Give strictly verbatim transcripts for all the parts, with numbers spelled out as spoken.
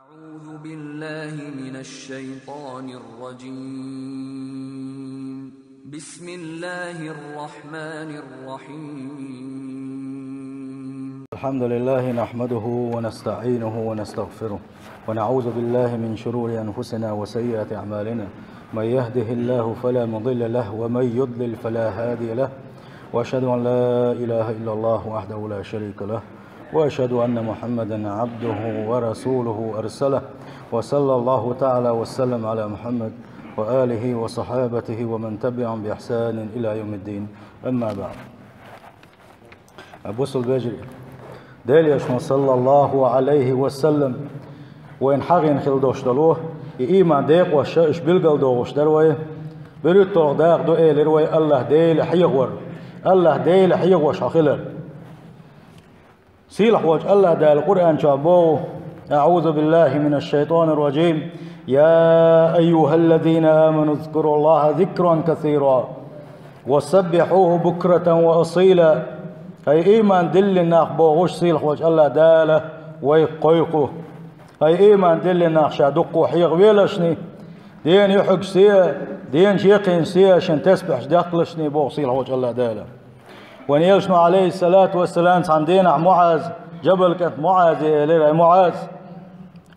أعوذ بالله من الشيطان الرجيم. بسم الله الرحمن الرحيم. الحمد لله نحمده ونستعينه ونستغفره، ونعوذ بالله من شرور أنفسنا وسيئات أعمالنا. من يهده الله فلا مضل له، ومن يضلل فلا هادي له. وأشهد أن لا إله إلا الله وحده لا شريك له، وأشهد أن محمدا عبده ورسوله أرسله، وصلى الله تعالى وسلم على محمد وآله وصحابته ومن تبعهم بإحسان إلى يوم الدين. أما بعد. Бусалба вежарий, Делан Элчано, саллаллаху Ӏалайхи ва саллам, вайна хьагӀийна хила долуш долу и ийман декъош, уьш билгалдохуш дара вай. БуьрхӀитталгӀа дакъа ду элира вай АллахӀ Дела хьехавар, АллахӀ Дела хьехош хьо хилар. Сийлахь волчу АллахӀ Дала Къуръан чохь боху: أعوذ بالله من الشيطان الرجيم. يا أيها الذين آمنوا اذكروا الله ذكرا كثيرا وسبحوه بكرة وأصيلا. Хьай ийман диллина нах, бохуш сийлахь волчу АллахӀ Дала вайх кхойкху. Хьай ийман диллина нах, ша дуккха хьехавелашний, дена юьхьигаш сий, дена чекхйина сий, шайн тасбихьаш даккхалашний, боху сийлахь волчу АллахӀ Дала. Вайн Элчано, Ӏалайхиссалату вассалам, цхьана дийнахь МуӀаз, Джабал кӀант МуӀазе элира: «Ай МуӀаз,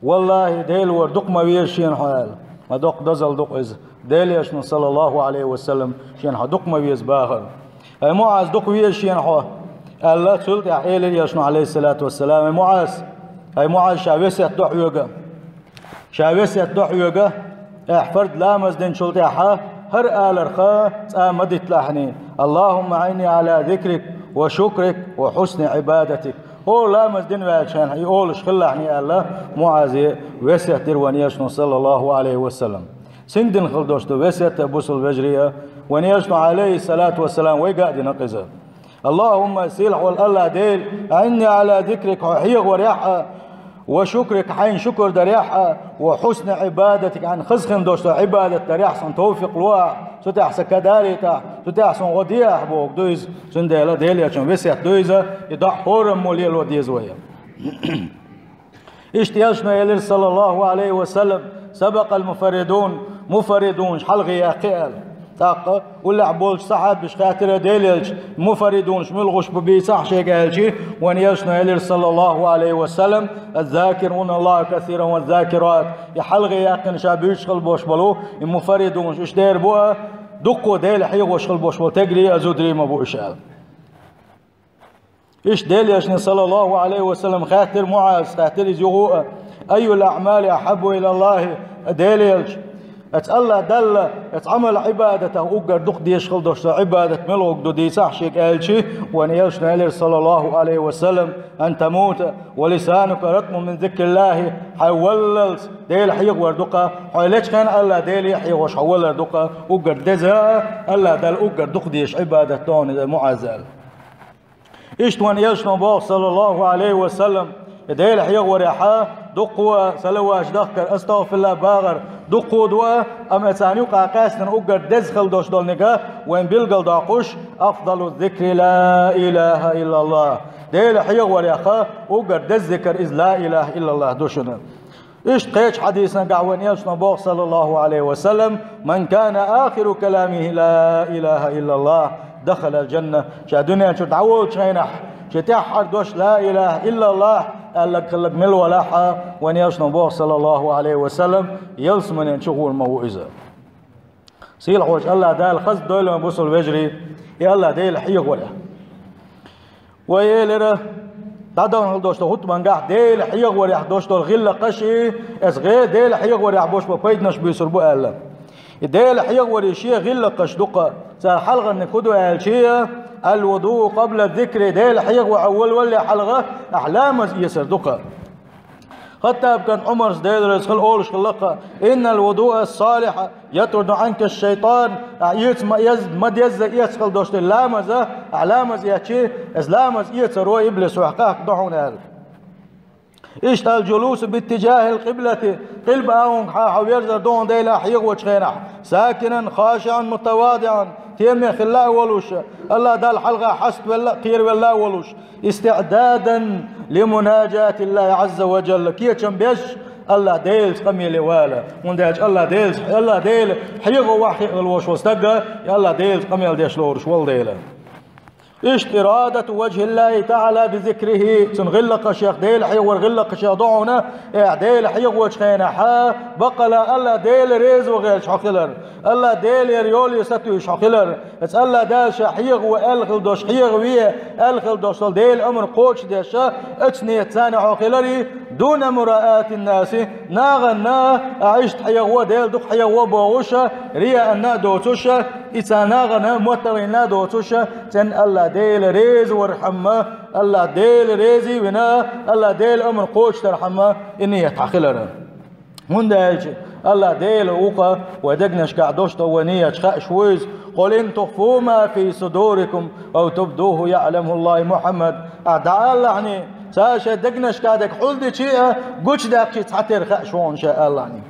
валлахӀи, Дела вар дукха ма веза шена хьо», — аьлла. Ма доккха дозалла ду-кх иза. Делан Элчано, саллаллаху Ӏалайхи ва саллам, шена хьо дукха ма веза бахар. «Ай МуӀаз, дукха веза шена хьо», — аьлла. Цул тӀаьхьа элира Элчано, Ӏалайхиссалату вассалам: «Ай МуӀаз, ай МуӀаз, ша весет до хьоьга». Ша весет до хьоьга, ахь фард ламаз динчул тӀаьхьа хӀара аларх цкъа ма дитталахьний: «اللهم أعني على ذكرك وشكرك وحسن عبادتك». ХӀора ламаз дина ваьлча хьайна и олуш хилалахьний, аьлла МуӀазе весет дира вайн Элчано, саллаллаху Ӏалайхи ва саллам. Цуьнга дина хила долуш ду весет а, бусалба вежарий а, вайн Элчано, Ӏалайхиссалату вассалам, вайга а дина-кх иза. «اللهم», сийлахь волу АллахӀ Дела, «أعني على ذكرك», хьо хьехаварехь а, «وشكرك», хьайна шукур дарехь а, «وحسن عبادتك», хьайна хаза хин долуш долу Ӏибадат дарехь а суна товфикъ лохьа, цу тӀехь сан ка далийтахь, цу тӀехь суна гӀо дехьа, бохург ду иза. Цундела Делан Элчанан весет ду иза, и доӀа хӀораммо лело деза вай. Иштта Элчано элира, саллаллаху Ӏалайхи ва саллам: «سبق المفردون», муфарридунаш хьалхе яьккхи аьлла. ТӀаккха уллехь болчу сахьабаша хаьттира Делан Элчане: «Муфарридунаш муьлхаш бу, бийцахь шега», — аьлча, вайн Элчано элира, саллаллаху Ӏалайхи ва саллам: «الذاكرون الله كثيرا والذاكرات». И хьалхе яьккхина ша буьйцуш хила болуш болу и муфарридунаш, уьш дера бу а, дуккха Дела хьехош хила болуш болу стегарий а, зударий а ма бу уьш аьлла. Иштта Делан Элчане, саллаллаху Ӏалайхи ва саллам, хаьттира МуӀаза, хаьттира иза юха а: «أي الأعمال أحب إلى الله», Делан Элча, оцу АллахӀ Далла, оцу Ӏамал-Ӏибадатах уггар дукха дезаш хила долуш долу Ӏибадат муьлхарг ду, дийцахь шега, аьлча, вайн Элчано элира, саллаллаху Ӏалайхи ва саллам: «أن تموت ولسانك رطب من ذكر الله», хьайн валлалц Дела хьехавар ду-кх, хьо лечу хенахь АллахӀ Деле а хьехош хьо валар ду-кх, уггар деза, АллахӀ Далла уггар дукха дезаш Ӏибадат ду хьуна иза, МуӀаз, аьлла. Иштта вайн Элчано боху, саллаллаху Ӏалайхи ва саллам, и Дела хьехаварехь а дуккха салаваташ дахкар, астагӀфируллахӀ бахар дуккха ду а, амма царна юкъахь къаьстина уггар деза хила долуш долниг а вайн билгалдоккхуш: «أفضل الذكر لا إله إلا الله». Дела хьехаварехь а уггар деза зикар иза «لا إله إلا الله» ду шуна. Иштта кхечу хьадисан чохь вайн Элчано боху, саллаллаху Ӏалайхи ва саллам: «من كان آخر كلامه لا إله إلا الله دخل الجنة». Ша дуьнен чуьра дӀаволучу хенахь шен тӀаьххьара дош «لا إله إلا الله» аьлларг хилларг мила валахь а, вайн Элчано боху, саллаллаху Ӏалайхи ва саллам, ялсаманен чу гӀур ма ву иза. Сийлахь волчу АллахӀ Дала хаза дойла вайн, бусалба вежарий, и АллахӀ Дела хьехаварехь. Вай элира, дӀадахана хила долуш долу хӀутбангахь Дела хьехаварехь долуш долу гӀиллакхаш, и, иза гӀе-, Дела хьехаварехь болуш болу пайданаш буьйцур бу аьлла. И Дела хьехаваре шен гӀиллакхаш ду-кх, цара хьалхарниг хӀун ду аьлча: «الوضوء قبل الذكر», Дела хьехавар валвалле хьалха ахь ламаз эцар ду-кх. Хаттаб кӀант Ӏумарс, Дела реза хила, олуш хилла-кх: «إن الوضوء الصالح يطرد عنك الشيطان». Ахь эца ма-, ез-, ма-дезза эцна хила долуш дерг ламаз а, ахь ламаз эцчи, иза ламаз эцаро иблис хьох къахка до хьуна аьлла. Иштта: «الجلوس باتجاه القبلة», къилба агӀонгахьа хьо верзар ду хьуна Дела хьехавочу хенахь, «ساكنا خاشعا متواضعا», тема хилла а волуш, АллахӀ Далла хьалха хьаставелла а, кхеравелла а волуш, «استعدادا لمناجاة الله عز وجل», кечам беш, АллахӀ Делаца къамеле вала. ХӀунда аьлча АллахӀ Делаца, АллахӀ Дела хьехавеш хьехаволаш волу стаг, и АллахӀ Делаца къамел деш лоруш волу дела. Иштта إرادة وجه الله تعالى بذكره, цуьнан гӀиллакхашех, Дела хьехавар гӀиллакхашех ду хьуна, э, Дела хьехавочу хенахь, баккъала АллахӀ Дела реза ван гӀерташ хьо хилар, АллахӀ Делера йоле сатуьйсуш хьо хилар, АллахӀ Дала ша хьехаво аьлла хила долуш, хьехаве аьлла хила долуш долу Делан амр кхочушдеш, оцу нийятца хьо хилар, دون مراءة الناس, нахана, а, иштта хьехаво, Дела дукха хьехаво бохуш, рияъ а доцуш, и цхьа нахана моттаргӀанна а доцуш, цӀена АллахӀ Дела реза вархьама, АллахӀ Дела реза а вина, АллахӀ Делан амр кхочушдархьама и нийят хьан хилар. ХӀунда аьлча АллахӀ Дела вукха вай дегнашкахь долуш долу вай нийяташ хаьаш ву иза: قل إن تخفوا ما في صدوركم أو تبدوه يعلمه الله. Мухьаммад, ахь дӀаалахьний, цара шайн дегнашкахь дерг хьулдичи а, гучудаьккхичи а, цхьатерра хаьаш ву хьуна ша алахьний.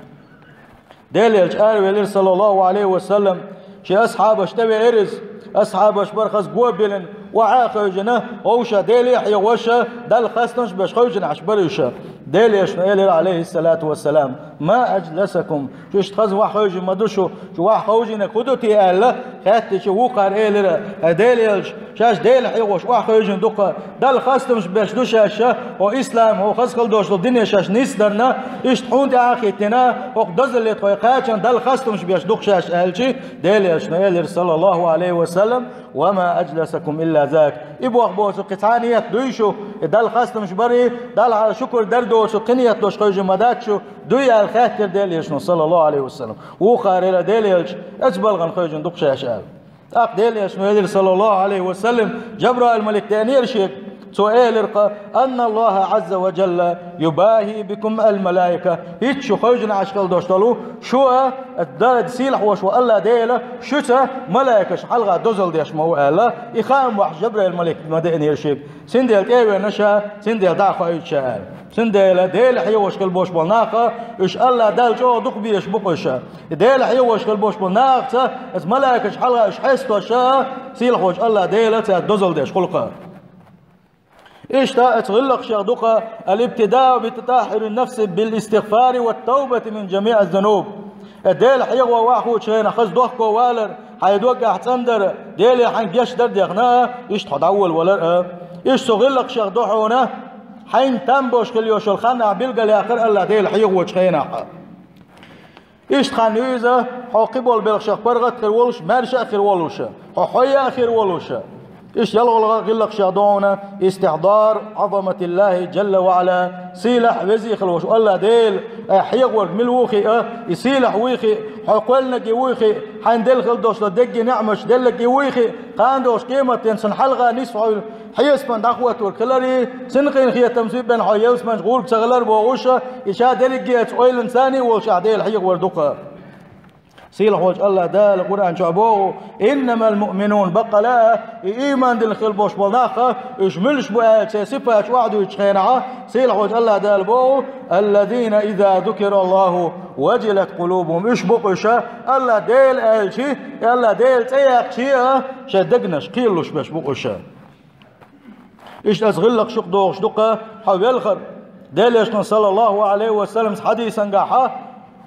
Дела Элча аравелира, саллаллаху Ӏалайхи ва саллам, шен асхьабаш тӀевеара иза. Асхьабаш бара хаза го а биллина, охьа а хевшина, вовшах Деле а хьехош, Далла хастамаш а беш хевшина Ӏаш бара уьш. Дела Элчано элира, Ӏалайхиссалату вассалам: ما أجلسكم. Шу иштта хаза охьа хевшина ма ду шу, шу охьа хевшинарг хӀун ду те аьлла, хаьттича, вукхара элира: ХӀай Дела Элча, шаьш Дела хьехош охьа хевшина ду-кх, Далла хастамаш беш ду шаьш, хӀокху ислам, хӀокху хаза хила долуш долу дине шаьш нисдарна, иштта хьуна тӀе а хӀиттина, хӀокху дозалле тхо кхачарна Далла хастамаш беш ду-кх шаьш аьлча, Дела Элчано элира, саллаллаху Ӏалайхи ва саллам: وما أجلسكم إلا ذاك. И боху боцург кхин цхьа нийят дуй шу, и Далла хастамаш барий, Далла шукур дар доцург кхин нийят долуш хевшина ма дац шу, дуй аьлла хаьттира Дела Элчано, саллаллаху Ӏалайхи ва саллам. Вукхара элира: Дела Элча, оцу балхана хевшина ду-кх шаьш аьлла. ТӀаккха Дела Элчано элира, саллаллаху Ӏалайхи ва саллам, Жабраил-малик деанера шега. Цо элира-кх: أن الله عز وجل يباهي بكم الملائكة. ХӀинца шу хевшина Ӏаш хила долуш долу, шу а, Дала сийлахь волуш волу АллахӀ Дела шуьца малайкашна хьалха дозалла деш ма ву аьлла, и хаам бахьаш Жабраил-малик ма деанера шега. Цундела тӀе а веана ша, цундела дӀа а хоуьйту ша аьлла. Цундела Дела хьехош хила болуш болу нах, уьш АллахӀ Далла чӀогӀа дукха безаш бу-кх уьш. И Дела хьехош хила болуш болу нахаца, оцу малайкашна хьалха уьш хьестош, сийлахь волчу АллахӀ Дела цаьрца дозалла деш хуьлу-кх. Иштта оцу гӀиллакхашех ду-кх الابتداء بتطهير النفس بالاستغفار والتوبة من جميع الذنوب. Э, Дела хьехо охьахуучу хенахь хаза дохко валар, хьайн дог ахь цӀандар, Деле хьайн гечдар а дехна, иштта хьо дӀаволавалар а. Иштта цу гӀиллакхашех ду хьуна, хьайна там болуш хила йолуш йолу хан ахь билгалъяьккхар АллахӀ Дела хьехочу хенахь. Иштта хан ю иза, хьо кхиболу белхашех паргӀат а хир волуш, маьрша а хир волуш, хьо хьоя а хир волуш. Иштта ялхалгӀа гӀиллакхашех ду хьуна استحضار عظمة الله جل وعلا, сийлахь везий хила волуш АллахӀ Дела, э, хьехорг мила ву хиъа, и сийлахь вуй хиъа, хьо кхоьллинарг и вуй хиъа, хьайна делла хила долуш долу дерриге неӀматаш делларг и вуй хиъа, кхана долуш къематдийнахь цунна хьалха нисса хьо хьесапана дӀахоттург хиларе, цуьнан къинхетамца бен хьо ялсаманчу гӀург ца хилар бохуш, и ша дерриге а оцу ойланца а волуш ахь Дела хьехор ду-кх. Сийлахь волчу АллахӀ Дала Къуръан чохь боху: إنما المؤمنون, баккъала а, и ийман дина хила болуш болу нах, уьш муьлш бу аьлла, церан сипаташ охьадуьйцучу хенахь, сийлахь волчу АллахӀ Дала боху: الذين إذا ذكر الله وجلت قلوبهم. Уьш бу-кх уьш, АллахӀ Дела аьлча, АллахӀ Дела цӀе яьккхича а, шайн дегнаш кхелалуш берш бу-кх уьш. Иштта оцу гӀиллакхашка догӀуш ду-кх хьо велхар. Делан Элчано, саллаллаху Ӏалайхи ва саллам, хьадисангахь,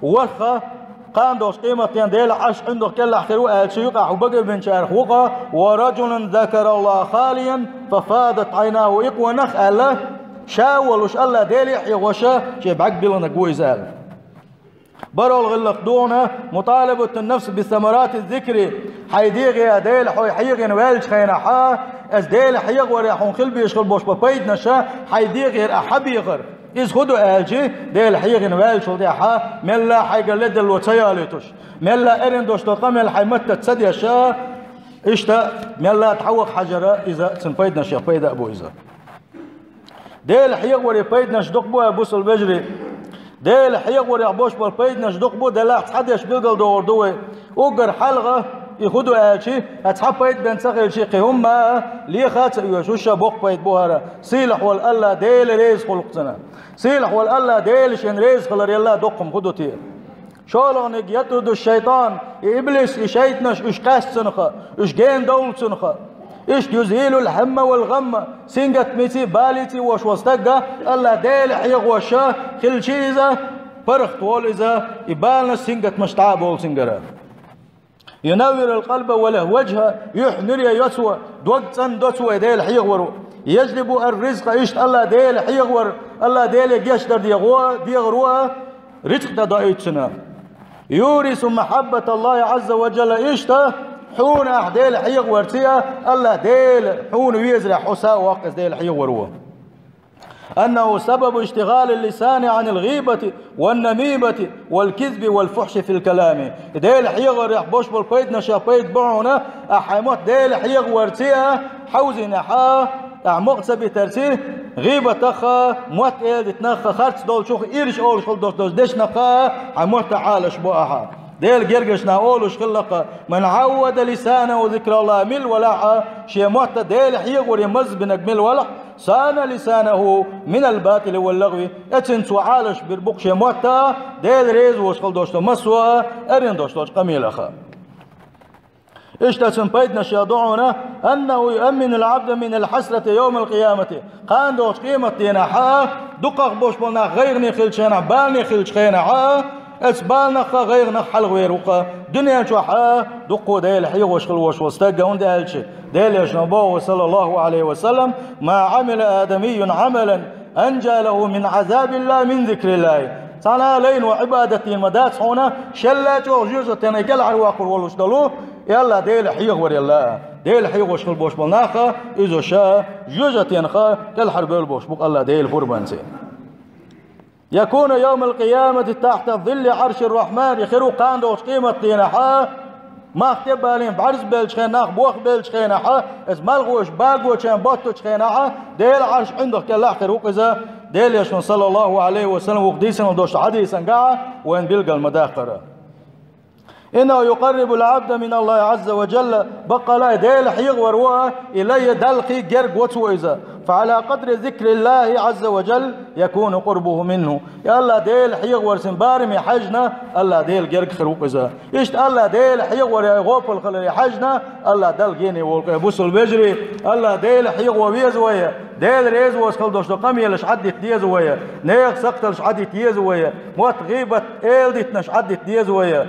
ворхӀ хан, кхана долуш къематдийнахь Делан Ӏарш ӀиндагӀа кӀелахь хир ву аьлла, цу юкъахь хьо багабинчарах ву-кх: ورجل ذكر الله خاليا ففاضت عيناه. И кхо нах аьлла, ша а волуш АллахӀ Деле а хьехош, шен бӀаьрг билгӀинарг ву иза аьлла. БархӀалгӀа гӀиллакх ду хьуна مطالبة النفس بثمرات الذكر. Хьайн дегӀе Дела хьо хьехийна ваьллачу хенахь, оцу Дела хьехорехь хьуна хила безаш хила болуш болу пайданаш хьайн дегӀера ахь хьабехар. Иза хӀун ду аьлча, Дела хьехийна ваьллачул тӀаьхьа мелла а хьайгара ледарло ца ялуьйтуш, мелла а эрна долуш долу къамел хьайн маттаца ца деш, иштта мелла а дӀаваха хьажар, иза цуьнан пайданашех пайда а бу иза. Дела хьехоре пайданаш дукха бу, бусалба вежарий. Дела хьехорехь болуш болу пайданаш дукха бу, делахь цхьа деш билгалдохур ду вай. Уггар хьалха, и хӀун ду аьлча, цхьа пайда бен ца хилча, кхин хӀумма а леха а ца оьшуш, боккха пайда бу хӀара. Сийлахь волу АллахӀ Дела реза хуьлу-кх цунна. Сийлахь волу АллахӀ Дела шена реза хилар елла доккхум хӀун ду те? ШолгӀаниг يطرد الشيطان, и иблис, и шайтӀанаш, уьш къаьста цунах, уьш гена довла цунах. Иштта يزيل الهم والغم, сингаттамций, балийций волуш волу стаг, АллахӀ Дела хьехош хилча иза, паргӀат волу иза, и баланаш, сингаттамаш дӀа а болу цуьнгара. ينور القلب والوجه, юьхь нуьре йо цо, дог цӀандо цо и Дела хьехаваро. يجلب الرزق, иштта АллахӀ Дела хьехавар, АллахӀ Деле гечдар дегӀо, дегӀаро рицкъ тӀедоуьйту цунна. يورث محبة الله عز وجل, иштта хьуна ахь Дела хьехаварца а, АллахӀ Дела хьуна везарехь хьо са а воккху иза Дела хьехаваро. أنه سبب اشتغال اللسان عن الغيبة والنميمة والكذب والفحش في الكلام. Дела хьехаварехь бош болу пайданашех пайда бу хьуна, ахь хьайн мотт Дела хьехаварца а хьовзийнехь а, ахь мукъа ца битарца а, гӀийбатах а, мотт эладитанах а, харц долчух а, ирча олуш хила долуш долчу дешнах а хьайн мотт Ӏалаш бо ахьа. Делан гергарчу наха олуш хилла-кх: من عود لسانه ذكر الله, мила валахь а шен мотт Дела хьехаваре мазбинарг мила валахь, صان لسانه من الباطل واللغو, эццахь цо Ӏалаш бийр бу-кх шен мотт Дела реза воцуш хила долуш долу массо а, эрна долуш долчу къамелах а. Иштта цуьнан пайданашех ду хьуна: أنه يؤمن العبد من الحسرة يوم القيامة. Кхана догӀучу къематдийнахь а, дукхах болуш болу нах гӀайгӀане хиллачу хенахь, балане хиллачу хенахь а, оцу баланах а, гӀайгӀанах а хьалхавер ву-кх дуьнен чохь а дуккха Дела хьехош хила волуш волу стаг, хӀунда аьлча Делан Элчано боху, صلى الله عليه وسلم: ما عمل آدمي عملا أنجى له من عذاب الله من ذكر الله. Цхьана а лайно Ӏибадат дийна ма дац хьуна, шелла а чӀогӀа жоьжахатех кӀелхьарвоккхур волуш долу, и АллахӀ Дела хьехаварал. Дела хьехош хила болуш болу нах а, иза ша жоьжахатех кӀелхьарбевлла болуш бу-кх АллахӀ Делан пурбанца. يكون يوم القيامة تحت ظل عرش الرحمن, хир ву кхана догӀучу къематдийнахь а, мах тӀе а балийна бӀаьрзе беллачу хенахь, бох беллачу хенахь а, иза малхоша багочарна боттучу хенахь а, Делан Ӏарш ӀиндагӀ кӀелахь хир ву-кх иза. Делан Элчано, صلى الله عليه وسلم, вукху дийцина долчу хьадисангахь а вайна билгал ма-даккхара. إنه يقرب العبد من الله عز وجل, баккъала а Дела хьехавар ву а, и лай Далла кхин герга воцу иза. فعلى قدر ذكر الله عز وجل يكون قربه منه. И АллахӀ Дела хьехаварцин бараме хьаьжна, АллахӀ Дела герга хир ву-кх иза. Иштта АллахӀ Дела хьехаваре гӀопал хиларе хьаьжна, АллахӀ Далла гене волу-кх. Бусалба вежарий, АллахӀ Дела хьехаво веза вай, Дела реза воцу хила долуш долу къамелаш Ӏаддита деза вай, нехан сакхталш Ӏаддита еза вай, мотт, гӀийбат, эладитанаш Ӏаддита деза вай.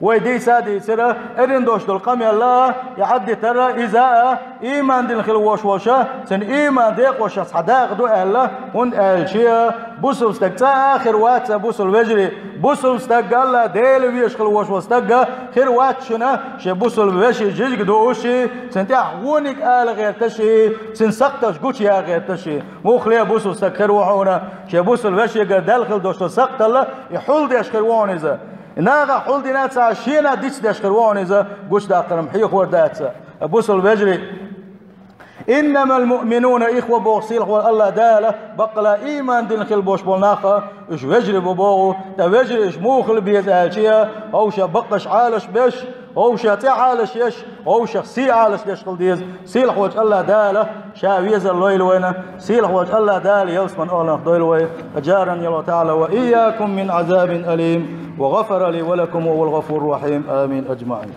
Вай дийца а дийцира, эрна долуш долу къамел а, и Ӏаддитар а, иза а, ийман дина хила волуш волуш а, цуьнан ийман декъашхо цхьа дакъа ду аьлла, хӀунда аьлча бусалба стаг цкъа а хир вац, бусалба вежарий, бусалба стаг, АллахӀ Дела везаш хила волуш волу стаг хир вац шуна, шен бусалба вешин жижиг дууш, цуьнан тӀехь вониг ала гӀерташ, цуьнан сакхталш гучуяха гӀерташ. Муххале а бусалба стаг хир ву хьуна, шен бусалба вешигара даьлла хила долуш долу сакхтал а, и хьулдеш хир ву хьуна иза. Нахах хьулдина ца, шена дицдеш хир ву хьуна иза, гучудаккхар-м хьехор дац. Бусалба вежарий, إنما المؤمنون إخوة боху сийлахь волу АллахӀ Дала, баккъала ийман дина хила болуш болу нах а, уьш вежарий бу боху, ткъа вежарий уьш муха хила беза аьлча, хӀовша баккъаш Ӏалаш беш, хӀовша цӀе Ӏалаш еш, хӀовшах сий Ӏалаш деш хила деза. Сийлахь волчу АллахӀ Дала Ша везар лойла вайна, сийлахь волчу АллахӀ Дала ялсаман охӀланах дойла вай. أجارني الله تعالى وإياكم من عذاب أليم، وغفر لي ولكم وهو الغفور الرحيم. آمين أجمعين.